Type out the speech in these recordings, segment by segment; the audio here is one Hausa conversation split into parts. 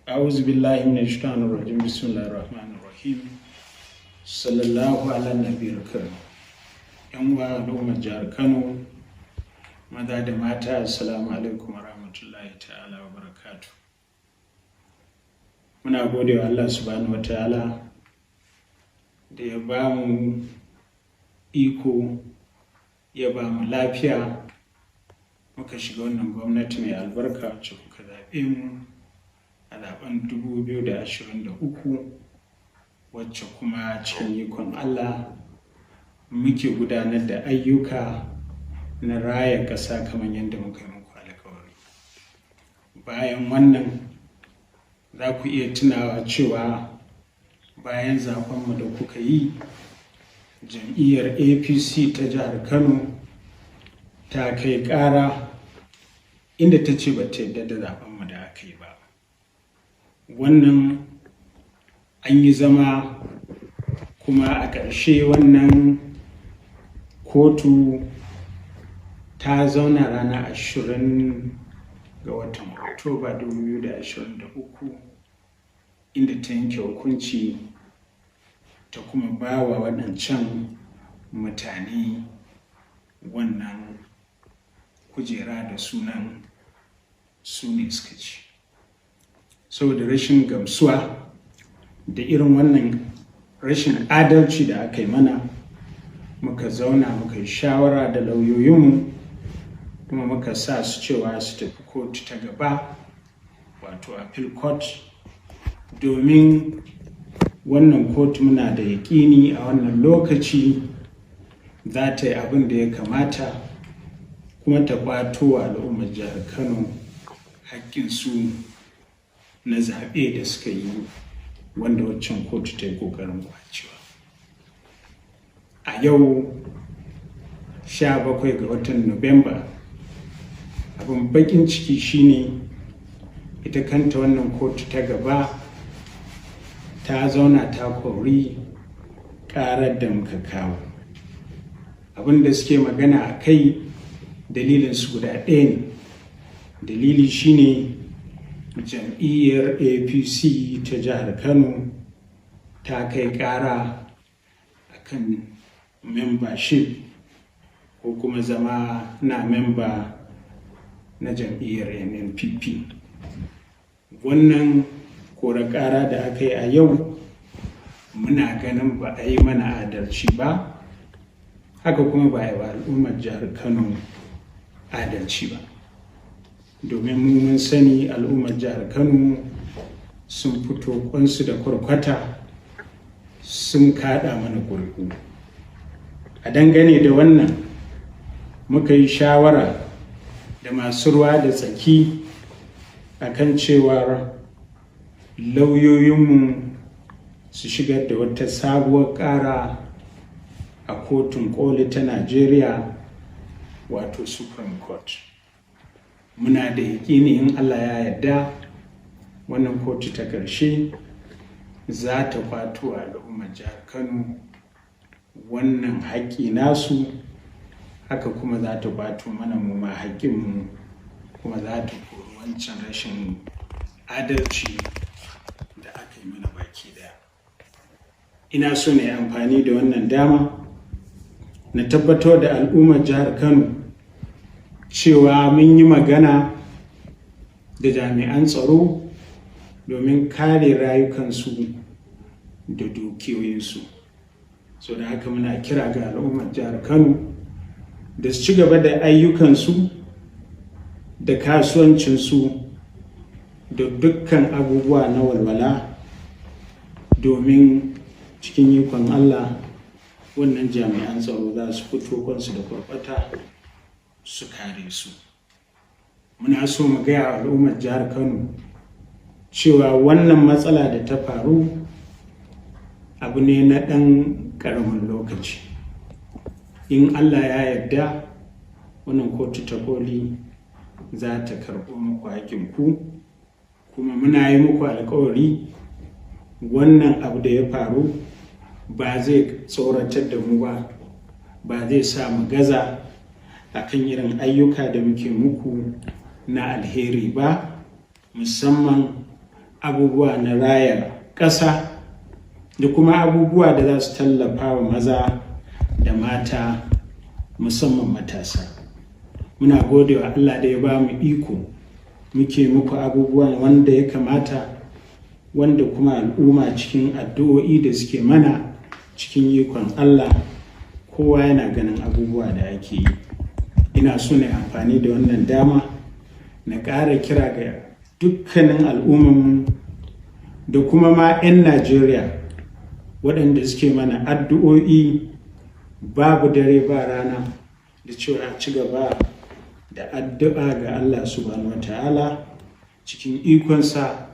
A'udhu billahi minash shaitanir rajim. Bismillahir rahmanir rahim. Sallallahu ala nabiyil karim. Yan uwa al'ummar jihar Kano, maza da mata, assalamu alaikum wa rahmatullahi ta'ala wa barakatuh. Muna gode wa Allah subhanahu wa ta'ala da ya ba mu iko, ya ba mu lafiya, muka shiga wannan gwamnati mai albarka wacce kuka zaɓe mu a zaben 2023, wacce kuma cikin ikon Allah muke gudanar da ayyuka na raya ƙasa kamar yadda muka yi muku alkawari. Bayan wannan, za ku iya tunawa cewa bayan zaɓenmu da kuka yi, jam'iyyar APC ta jihar Kano ta kai ƙara inda ta ce ba ta yarda da zaɓenmu da aka yi ba. Wannan an yi zama, kuma a ƙarshe wannan kotu ta zauna ranar 20 ga watan Oktoba 2023, inda ta yanke hukunci ta kuma ba wa waɗancan mutane wannan kujera da sunan su ne suka ci. Saboda rashin gamsuwa da irin wannan rashin adalci da aka yi mana, muka zauna muka yi shawara da lauyoyinmu, kuma muka sa su cewa su tafi kotu ta gaba, wato appeal court, domin wannan kotu muna da yaƙini a wannan lokaci za ta yi abin da ya kamata kuma ta ƙwato wa al'ummar jihar Kano haƙƙinsu na zaɓe da suka yi, wanda waccan kotu ta yi ƙoƙarin kwacewa. A yau 17 ga watan Nuwamba, abin baƙin ciki shine ita kanta wannan kotu ta gaba ta zauna ta kori ƙarar da muka kawo. Abin da suke magana a kai, dalilin su guda ɗaya ne. Dalili shine jam'iyyar APC ta jihar Kano ta kai ƙara akan membership ko kuma zama na memba na jam'iyyar NNPP. Wannan kora ƙara da aka yi a yau, muna ganin ba a yi mana adalci ba, haka kuma ba a yi wa al'ummar jihar Kano adalci ba, domin mu mun sani al'ummar jihar Kano sun fito kwansu da kwarkwata sun kaɗa mana ƙuri'u. A dangane da wannan, muka yi shawara da masu ruwa da tsaki akan cewar lauyoyinmu su shigar da wata sabuwar ƙara a Kotun Koli ta Najeriya, wato Supreme Court. Muna da yaƙini in Allah ya yarda wannan kotu ta ƙarshe za ta kwato al'ummar jihar Kano wannan haƙƙi nasu, haka kuma za ta kwato mana mu ma haƙƙinmu, kuma za ta kori wancan rashin adalci da aka yi mana baki daya. Ina so na yi amfani da wannan dama na tabbatar da al'ummar jihar Kano cewa mun yi magana da jami'an tsaro domin kare rayukansu da dukiyoyinsu. So da haka muna kira ga al'ummar jihar Kano da su ci gaba da ayyukansu da kasuwancinsu da dukkan abubuwa na walwala, domin cikin ikon Allah wannan jami'an tsaro za su fito kwansu da kwarkwata su kare su. Muna so mu gaya al'ummar jihar Kano cewa wannan matsala da ta faru abu ne na ɗan ƙaramin lokaci. In Allah ya yarda wannan kotu ta koli za ta karɓo muku haƙƙinku, kuma muna yi muku alkawari wannan abu da ya faru ba zai tsoratar da mu ba, ba zai sa mu gaza akan irin ayyuka da muke muku na alheri ba, musamman abubuwa na raya ƙasa da kuma abubuwa da za su tallafa wa maza da mata, musamman matasa. Muna gode wa Allah da ya ba mu iko muke muku abubuwan wanda ya kamata, wanda kuma al'umma cikin addu'o'i da suke mana, cikin ikon Allah kowa yana ganin abubuwa da ake yi. Ina so na amfani da wannan dama na ƙara kira ga dukkanin al'ummanmu da kuma ma 'yan Najeriya waɗanda suke mana addu'o'i babu dare ba rana da cewa ci gaba da addu'a ga Allah Subhanahu wa Ta'ala, cikin ikonsa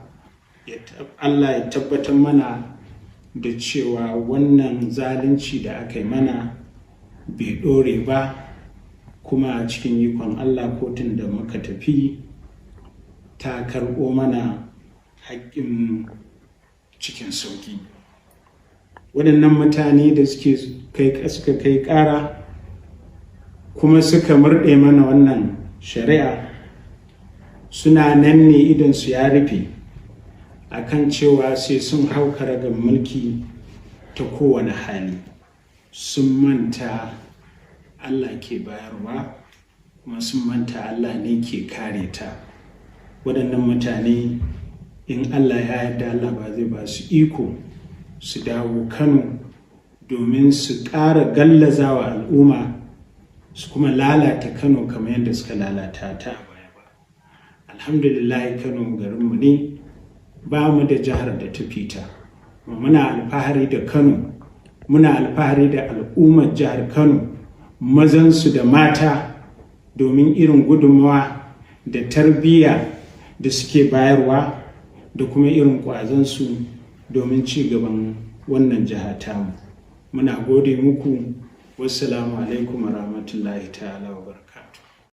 Allah ya tabbatar mana da cewa wannan zalunci da aka yi mana bai ɗore ba, kuma cikin ikon Allah kotun da muka tafi ta karɓo mana haƙƙin cikin sauƙi. Waɗannan mutane da suka kai ƙara kuma suka murɗe mana wannan shari'a suna nan ne idan su ya rufe akan cewa sai sun hau karagar mulki ta kowane hali. Sun manta Allah ke bayarwa, kuma sun manta Allah ne ke kare ta. Waɗannan mutane, in Allah ya yarda, Allah ba zai ba su iko su dawo Kano domin su ƙara gallazawa al'umma su kuma lalata Kano kamar yadda suka lalata ta a baya ba. Alhamdulillah, Kano garinmu ne, ba mu da jihar da ta fita. Muna alfahari da Kano, muna alfahari da al'ummar jihar Kano, mazansu da mata, domin irin gudunmawa da tarbiyya da suke bayarwa da kuma irin ƙwazonsu domin ci gaban wannan jiha tamu. Muna gode muku. Wassalamu alaikum warahmatullahi ta'ala wa barakatuh.